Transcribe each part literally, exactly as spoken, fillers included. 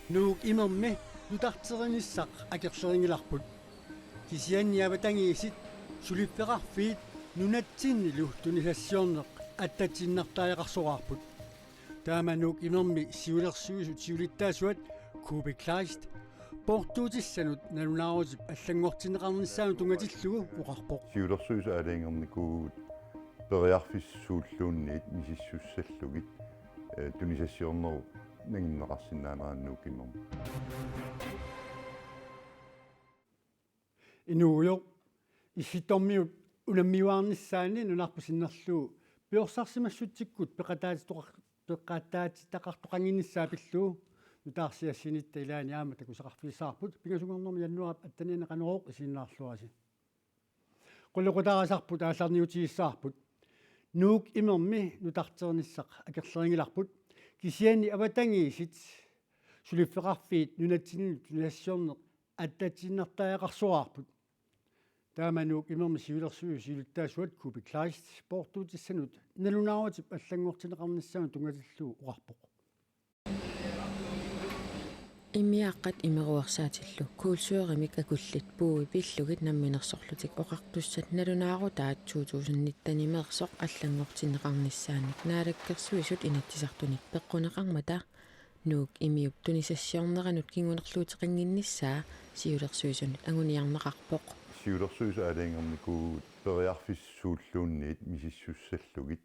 Nuuk imermi nutarterinissaq akerlerinngilarput. Kisianni avatangiisit suliffeqarfiit nunatsinnilu tunisassiorneq attatsiinnartariaqarsoraarput. Taama Nuuk imermi siulersuisut siulittaasuat Kuupik Kleist poortuutissanut nalunaarutip allanngortinneqarnissaanut tunngatillugu oqarpoq. Siulersuisut aalajangernikuuvugut periarfissat suulluunniit misissussallugit, eh, tunisassiornerup nanginneqarsinnaanera Nuuk imermi. Inuugujoq, Issittormiut unammiuaarnissaanni nunarput sinnerlugu piorsarsimassutsikkut peqataatitoqar-, peqataatitaqartoqannginnissaa pillugu nutaarsiassinitta ilaani aamma takusaqarfigissavarput. Pingasunngornermi januaarip attenianni Qanorooq isiginnaarluarisi. Qulequtaarisarput aallarniutigissavarput. Nuuk imermi nutarterinissaq akerlerinngilarput. Kisianni avatangiisit suliffeqarfiit nunatsinnilu tunisassiorneq attatsiinnartariaqarsoraarput. Taama Nuuk imermi siulersuisut siulittaasuat Kuupik Kleist poortuutissanut nalunaarutip allanngortinneqarnissaanut tunngatillugu oqarpoq. Immiaaqqat imeruersaatillu kuulsuerimik akullit puui pillugit namminersorlutik oqartussat nalunaarutaat to tusind nittenimeersoq allanngortinneqarnissaannik Naalakkersuisut Inatsisartunit peqquneqarmata Nuuk imiup tunisassiorneranut kingunerluuteqannginnissaa siulersuisunit anguniarneqarpoq. Siulersuisut aalajangernikuuvugut periarfissat suulluunniit misissussallugit,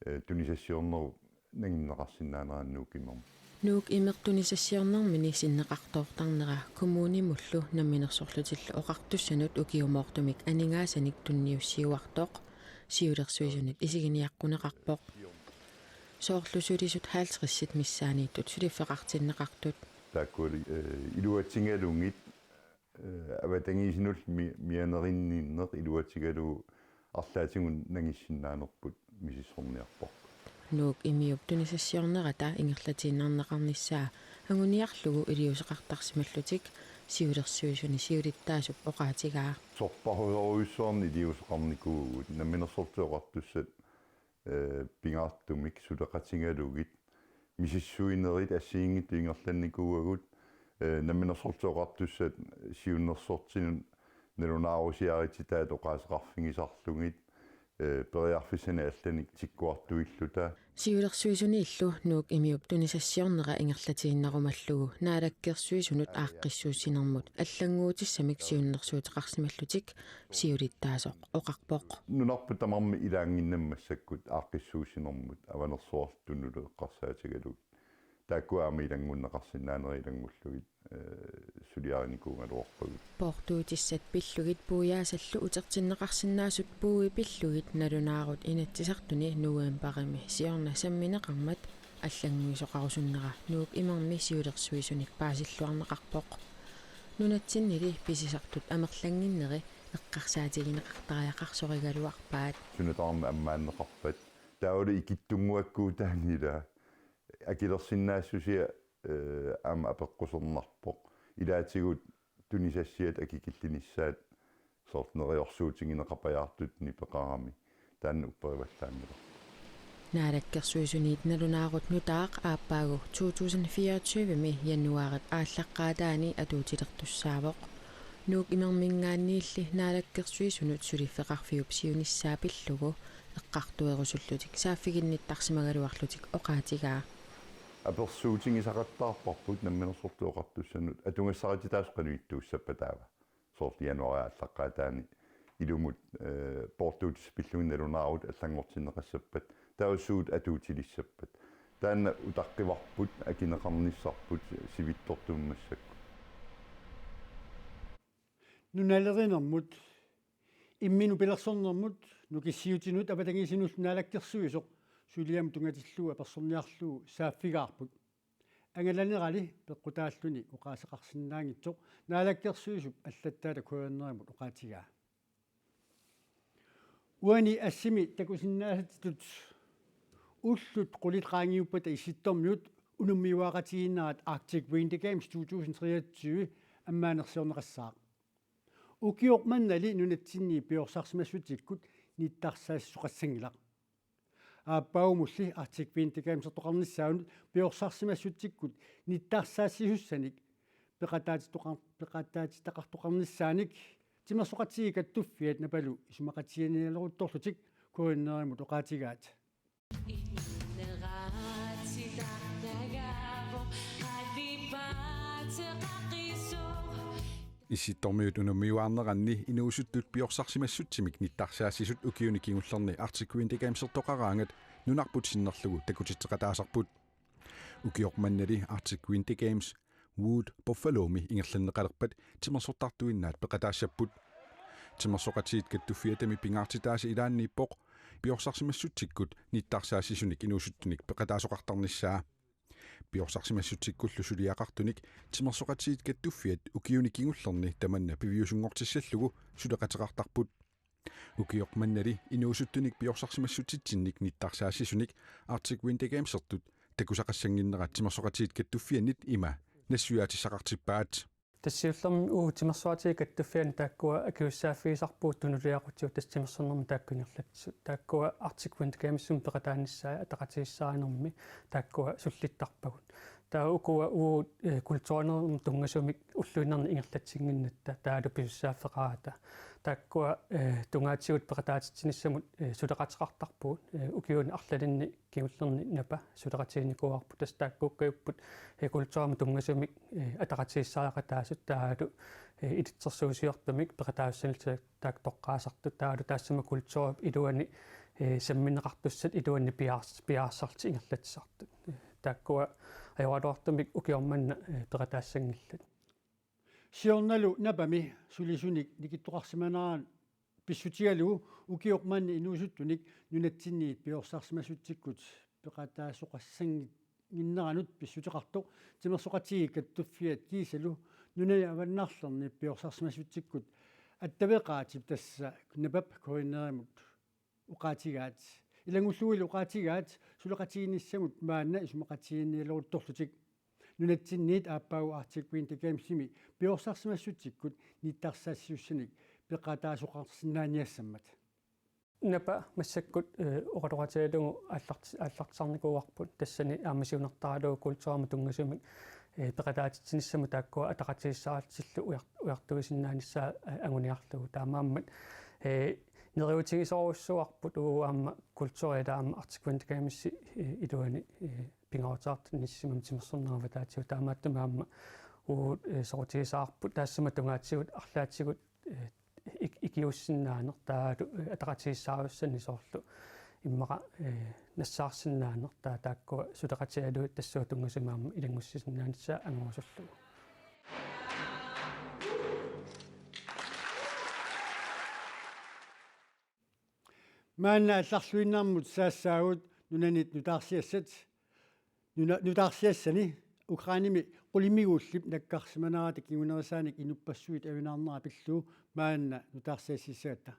eh, tunisassiornerup nanginneqarsinnaanera Nuuk imermi. Nuuk imeq tunisassiornermini sinneqartoortarnera kommunimullu namminersorlutillu oqartussanut ukiumoortumik aningaasanik tunniussiuartoq siulersuisunit isiginiaqquneqarpoq. Soorlu sulisut halvtredsit missaanniittut suliffeqartinneqartut. Taakkuali, eh, iluatigalugit, eh, avatangiisinullu mi-, mianerinninneq iluatigalugu arlaatigut nangissinnaanerput misissorniarparput. Nuuk imiup tunisassiornerata ingerlatiinnarneqarnissaa anguniarlugu iliuuseqartarsimallutik siulersuisuni siulittaasup oqaatigaa. Sorpassuarujussuarnik iliuuseqarnikuuvugut, namminersorlutik oqartussat, eh, pingaartumik suleqatigalugit, misissuinerit assigiinngitsut ingerlannikuuagut, eh, namminersorlutik oqartussat siunnersortinut nalunaarusiarititaat oqaaseqarfigisarlugit, eh, periarfissanik allanik tikkuartuilluta. Siulersuisuniillu Nuuk imiup tunisassiornera ingerlatiinnarumallugu Naalakkersuisunut aaqqissuussinermut allannguutissamik siunnersuuteqarsimallutik siulittaasoq oqarpoq. Nunarput tamarmik ilaannginnami massakkut aaqqissuussinermut avanersuartut tunullu eqqarsaatigalugit. Taakku aamma ilanngunneqarsinnaanerit ilanngullugit, eh, suliarinikuugaluarpagut. Poortuutissat pillugit puiaasallu utertinneqarsinnaasut puui pillugit nalunaarut Inatsisartuni novembarimi siorna sammineqarmat allannguisoqarusunnera Nuuk imermi siulersuisunit paasilluarneqarpoq. Nunatsinnili pisisartut amerlannginneri eqqarsaatigineqartariaqarsorigaluarpaat. Suna tamarmi ammaanneqarpat. Taavalu ikittunnguakkuutaanngilaq. Akilersinnaassusia, eh, aamma apeqqusernarpoq. Ilaatigut tunisassiat akikillinissaat soorlu neriorsuutigineqapajaartut nipeqarami. Taanna upperivallaanngilarput. Naalakkersuisuniit nalunaarut nutaaq aappaagu to tusind fireogtyve-mi januaarip aallaqqaataani atuutilertussaavoq. Nuuk imerminngaanniilli Naalakkersuisunut suliffeqarfiup siunissaa pillugu eqqartuerusullutik saaffiginnittarsimagaluarlutik oqaatigaa. Apersuutigisaqattaarparput namminersorlutik oqartussanut atugassarititaasut qanoq ittuussappat taava. Soorlu januaarip aallaqqaataani ilumut, eh, poortuutissat pillugit nalunaarut allanngortinneqassappat. Taava suut atuutilissappat. Taanna utaqqivarput, akineqarnissarput sivitsortumik massakkut. Nunalerinermut, imminut pilersornermut, nukissiutinut avatangiisinullu naalakkersuisoq suliamut tunngatillugu apersorniarlugu saaffigaarput. Angalanerali peqqutaalluni oqaaseqarsinnaanngitsoq Naalakkersuisup allattaata K N R-imut oqaatigaa. Uani assimi takusinnaasatsitut ullut qulit qaangiuppata Issittormiut unammiuaqatigiinnerat Arctic Winter Games to tusind treogtyve ammaanersiorneqassaaq. Ukioq mannali nunatsinni piorsarsimassutsikkut nittarsaasoqassanngilaq. Aappaagumulli Arctic Winter Gamesertoqarnissaanut piorsarsimassutsikkut nittarsaassisussanik peqataatitoqar-, peqataatitaqartoqarnissaanik timersoqatigiit kattuffiat Napalu isumaqatigiinnialeruttorlutik K N R-imut oqaatigaat. Issittormiut unammiuaarneranni inuusuttut piorsarsimassutsimik nittarsaassisut ukiuni kingullerni Arctic Winter Gamesertoqaraangat nunarput sinnerlugu takutitseqataasarput. Ukioq mannali Arctic Winter Games Wood Buffalomi ingerlanneqalerpat timersortartuinnaat peqataassapput. Timersoqatigiit kattuffiatami pingaartitaasa ilaanniippoq piorsarsimassutsikkut nittarsaassisunik inuusuttunik peqataasoqartarnissaa. Piorsarsimassutsikkullu suliaqartunik timersoqatigiit kattuffiat ukiuni kingullerni tamanna piviusunngortissallugu suleqateqartarput. Ukioq mannali inuusuttunik piorsarsimassutitsinnik nittarsaassisunik Arctic Winter Gamesertut takusaqassannginnerat timersoqatigiit kattuffiannit ima nassuiaatissaqartippaat. Tassa siullermik uagut timersoqatigiit kattuffianni taakkua akisussaaffigisarpugut tunuliaqutigut tassa timersornermi taakku ingerlatsisut. Taakkua Arctic Winter Gamesimi peqataanissaat ataqatigiissaarinermi taakkua sullittarpagut. Taava ukua uagut, eh, kulturinermut tunngasumik ulluinnarni ingerlatsinnginnatta taavalu pisussaaffeqarata. Taakkua, eh, tungaatigut peqataatitsinissamut, eh, suleqateqartarpugut, eh, ukiuni arlalinni kingullerni Napa suleqatiginikuuarput, tassa taakkuukkajupput, eh, kulturimut tunngasumik, eh, ataqatigiissaariaqataasut taavalu, eh, ilitsersuusiortumik peqataassusanik taakku toqqaasartut taavalu taassuma kulturip iluani, eh, sammineqartussat iluanni piaars-, piareersarlutik ingerlatsisartut. Eh, taakkua ajoraluartumik ukioq manna, eh, peqataassanngillat. Siornalu Napami sulisunik nikittoqarsimaneranik pissutigalugu ukioq manna inuusuttunik nunatsinniit piorsarsimassutsikkut peqataasoqassannginneranut pissuteqartoq timersoqatigiit kattuffiat kiisalu nunani avannarlerni piorsarsimassutsikkut attaveqaatip tassa Napap K N R-imut oqaatigaat. Ilanngullugulu oqaatigaat suleqatigiinnissamut maanna isumaqatigiinnialeruttorlutik. Nunatsinniit aappaagu Arctic Winter Gamesimi piorsarsimassutsikkut nittarsaassisussanik peqataasoqarsinnaaniassammat. Napa massakkut, eh, oqaloqatigalugu aallart-, aallartisarnikuuarput tassani aamma siunertaralugu kulturimut tunngasumik, eh, peqataatitsinissamut taakkua ataqatigiissaartillu ujar-, ujartuisinnaanissaa, eh, anguniarlugu. Taamaammat, eh, neriuutigisorujussuuarput uagut aamma kulturi ila aamma Arctic Winter Gamesi, eh, iluani, eh, pingaaruteqartut inissimamik timersornerup ataatigut taamaattumik aamma uagut, eh, soqutigisaqarput taassuma tungaatigut arlaatigut, eh, ik-, ikiuussinnaaneq taavalu, eh, ataqatigiissaarujussuarnik soorlu immaqa, eh, nassaarsinnaaneq taava taakkua suleqatigalugit tassunga tunngasumik aamma ilanngussusinnaanissaa angorusullugu. Maanna allarluinnarmut saassaagut nunanit nutaarsiassat, nuna-, nutaarsiassani Ukrainemi qulimiguullip nakkarsimanerata kingunerisaanik inuppassuit ajunaarnera pillugu maanna nutaarsiassissagatta.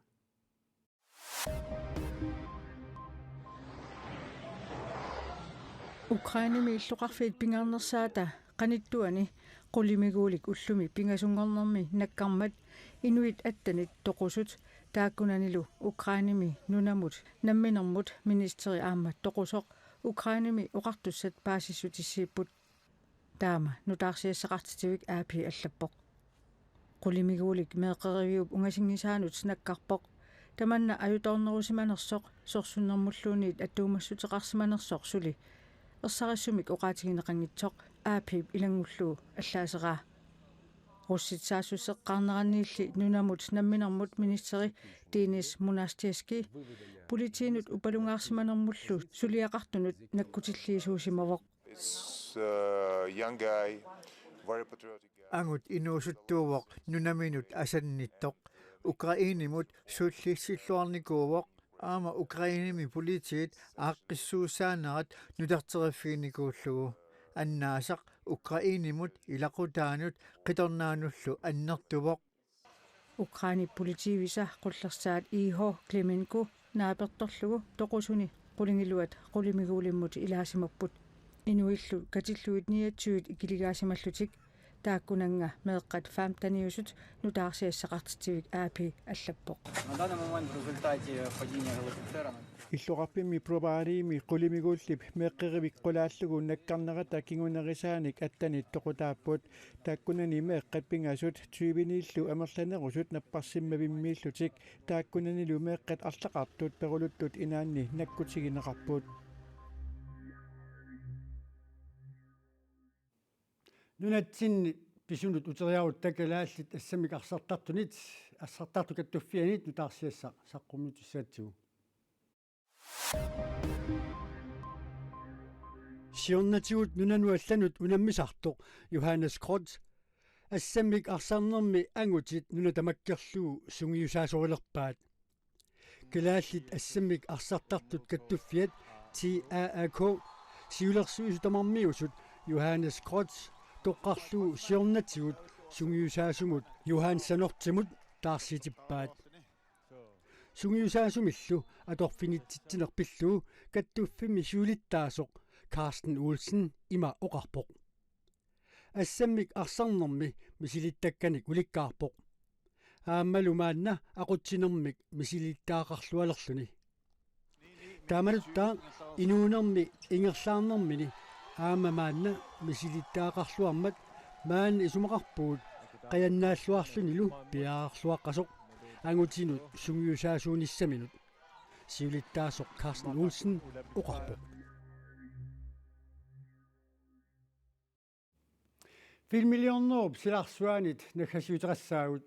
Ukrainemi illoqarfiit pingaarnersaata qanittuani qulimiguulik ullumi pingasunngornermi nakkarmat inuit attenit toqusut taakkunanilu Ukrainemi nunamut namminermut ministeri aamma toqusoq Ukrainemi oqartussat paasissutissiipput. Taama nutaarsiassaqartitivik A P allappoq. Qulimiguulik meeqqeriviup ungasinngisaanut nakkarpoq. Tamanna ajutoornerusimanersoq sorsunnermulluunniit attuumassuteqarsimanersoq suli ersarissumik oqaatigineqanngitsoq A P-p ilanngullugu allaaseraa. Russit saassusseqqaarneranniilli nunamut namminermut ministeri Denys Monastirski politiinut upalungaarsimanermullu suliaqartunut nakkutilliisuusimavoq. It's a young guy, very patriotic guy. Angut inuusuttuuvoq nunaminut asannittoq. Ukrainemut suulliissilluarnikuuvoq aamma Ukrainemi politiit aaqqissuussaanerat nutarteriffiginikuullugu. Annaasaq Ukrainemut ilaqutaanut qitornaanullu annertuvoq. Ukrainip politiivisa qullersaat I H Klimenko naapertorlugu toqusuni qulingiluat qulimiguulimmut ilaasimapput. Inuillu katillugit niogtyvet ikiligaasimallutik Taakkunannga meeqqat femteniusut nutaarsiassaqartitsivik A P allappoq. На данный момент в результате падения геликоптера Illoqarfimmi Brovariemi qulimiguullip meeqqerivik qulaallugu nakkarnerata kingunerisaanik attenit toqutaapput. Taakkunani meeqqat pingasut tyveniillu amerlanerusut napparsimmavimmiillutik. Taakkunanilu meeqqat arlaqartut peruluttut inaanni nakkutigineqarput. Nunatsinni pisunut uteriarutta kalaallit assammik arsartartunit, arsartartut kattuffiannit nutaarsiassaq saqqummiutissaatsigu. Siornatigut nunanut allanut unammisartoq Johannes Krotz assammik arsarnermi angutit nuna tamakkerlugu sungiusaasorilerpaat. Kalaallit assammik arsartartut kattuffiat T A A K siulersuisut tamarmiusut Johannes Krotz toqqarlugu siornatigut sungiusaasumut Johan Sanortimut taarsitippaat. Sungiusaasumillu atorfinitsitsineq pillugu kattuffimmi siulittaasoq Carsten Olsen ima oqarpoq: Assammik arsarnermi misilittakkanik ulikkaarpoq. Aammalu maanna aqutsinermik misilittagaqarlualerluni. Taamaluttaaq inuunermi ingerlaarnermini aamma maanna misilittagaqarluarmat maani isumaqarpugut qajannaalluarlunilu piareerluaqqasoq angutinut sungiusaasuunissaminut, siulittaasoq Carsten Olsen oqarpoq. Filmiliornerup silarsuaanit naggasiuteqassaagut.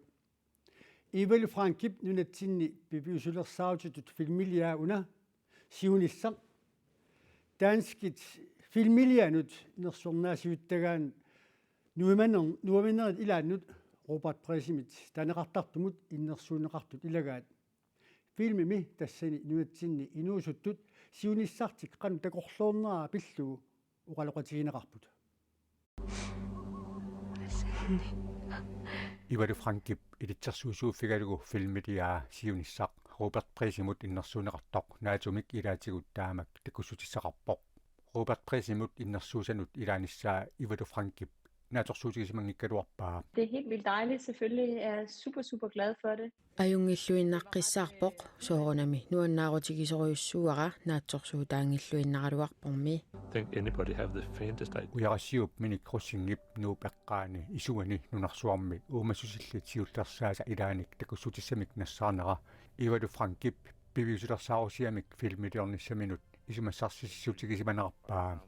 Ivalu Frankip nunatsinni piviusulersaarutitut filmiliaa una siunissaq danskit filmilianut nersornaasiuttagaanut nuimaner-, nuimanerit ilaannut Robert Priisimit taaneqartartumut innersuunneqartut ilagaat. Filmimi tassani nunatsinni inuusuttut siunissartik qanoq takorloorneraa pillugu oqaloqatigineqarput. Ivalu Frankip ilitsersuisuuffigalugu filmiliaa siunissaq Robert Priisimut innersuunneqartoq naatsumik ilaatigut taamak takussutissaqarpoq. Robert Priisimut innersuussanut ilaanissaa Ivalu Frankip naatsorsuutigisimanngikkaluarpaa. Det er helt vildt dejligt. Selvfølgelig er jeg super, super glad for det. Ajunngilluinnaqqissaarpoq, soorunami nuannaarutigisorujussuuara naatsorsuutaanngilluinnaraluarpormi. Think anybody have the faintest idea. Ujarassiuup Minik Rosingip Nuup eqqaani isuani nunarsuarmi uumassusillit siullersaasa ilaanik takussutissamik nassaarnera Ivalu Frankip piviusulersaarusiamik filmiliornissaminut isumassarsissutigisimannarpaa.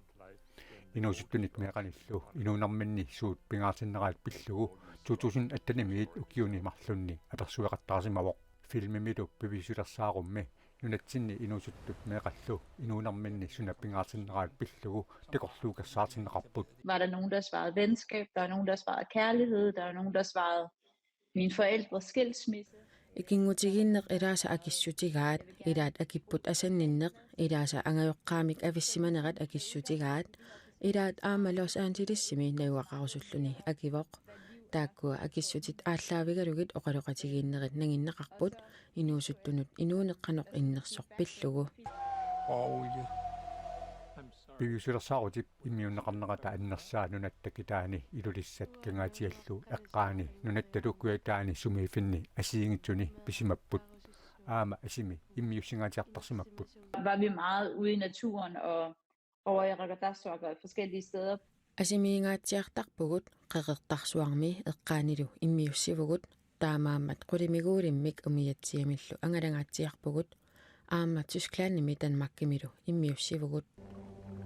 Inuusuttunik meeqqanillu inuunerminni suut pingaartinneraat pillugu to tusind attenimiit ukiuni marlunni apersueqattaasimavoq. Filmimilu piviusulersaarummi nunatsinni inuusuttut meeqqallu inuunerminni suna pingaartinneraat pillugu takorluukersaartinneqarput. Var der nogen, der svarede venskab, der er nogen, der svarede kærlighed, der er nogen, der svarede mine forældres skilsmisse. Ikinngutigiinneq ilaasa akissutigaat, ilaat akipput asanninneq, ilaasa angajoqqaamik avissimanerat akissutigaat, ilaat aamma Los Angelesimi najugaqarusulluni akivoq. Taakkua akissutit aallaavigalugit oqaloqatigiinnerit nanginneqarput, inuusuttunut inuuneq qanoq innersoq pillugu. Piviusulersaarutip immiunneqarnerata annersaa nunatta kitaani Ilulissat Kangaatsiallu eqqaani nunattalu kujataani sumiiffinni assigiinngitsuni pisimapput. Aamma asimi immiussingaatsiartarsimapput. Var vi meget ude i naturen og over i Qeqertarsuaq og forskellige steder. Asimiingaatsiartarpugut, Qeqertarsuarmi eqqaanilu immiussivugut, taamaammat qulimiguulimmik umiatsiamillu angalangaatsiarpugut, aamma Tysklandimi Danmarkimilu immiussivugut.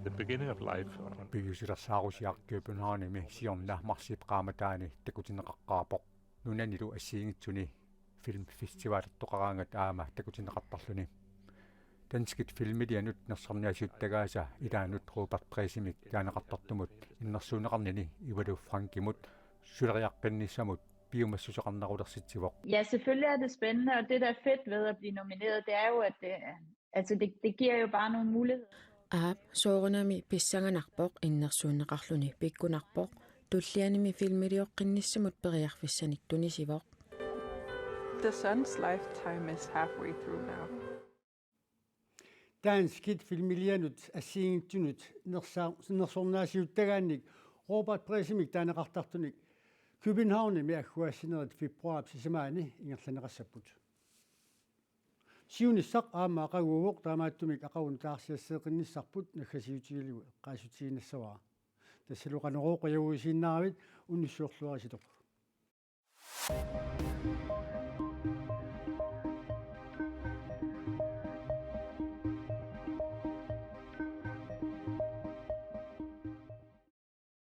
The beginning of life on Piviusulersaarusiaq Københavnimi siorna marsip qaammataani takutinneqaqqaarpoq. Nunanilu assigiinngitsuni filmfestivalertoqaraangat aamma takutinneqartarluni. Danskit filmilianut nersornaasiuttagaasa ilaannut Robert Priisimik taaneqartartumut innersuunneqarnini Ivalu Frankimut suleriaqqinnissamut piumassuseqarnerulersitsivoq. Ja, selvfølgelig er det spændende, og det, der er fedt ved at blive nomineret, det er jo, at det, altså, det, det giver jo bare nogle muligheder. Aap, soorunami pissanganarpoq, innersuunneqarluni pikkunarpoq, tullianimi filmilioqqinnissamut periarfissanik tunisivoq. The son's lifetime is halfway through now. Danskit filmilianut assigiinngitsunut nersa-, nersornaasiuttagaannik Robert Priisimik taaneqartartunik Københavnimi agguaassinerit februaarip sisamaani ingerlanneqassapput. Siunissaq aamma aqaguuvoq, taamaattumik aqagunik taarsiassaqqinnissarput naggasiutigalugu eqqaassutigiinnassavara. Tassalu Qanorooq qajaguisiinnaaravit, unnussiorluaritsi.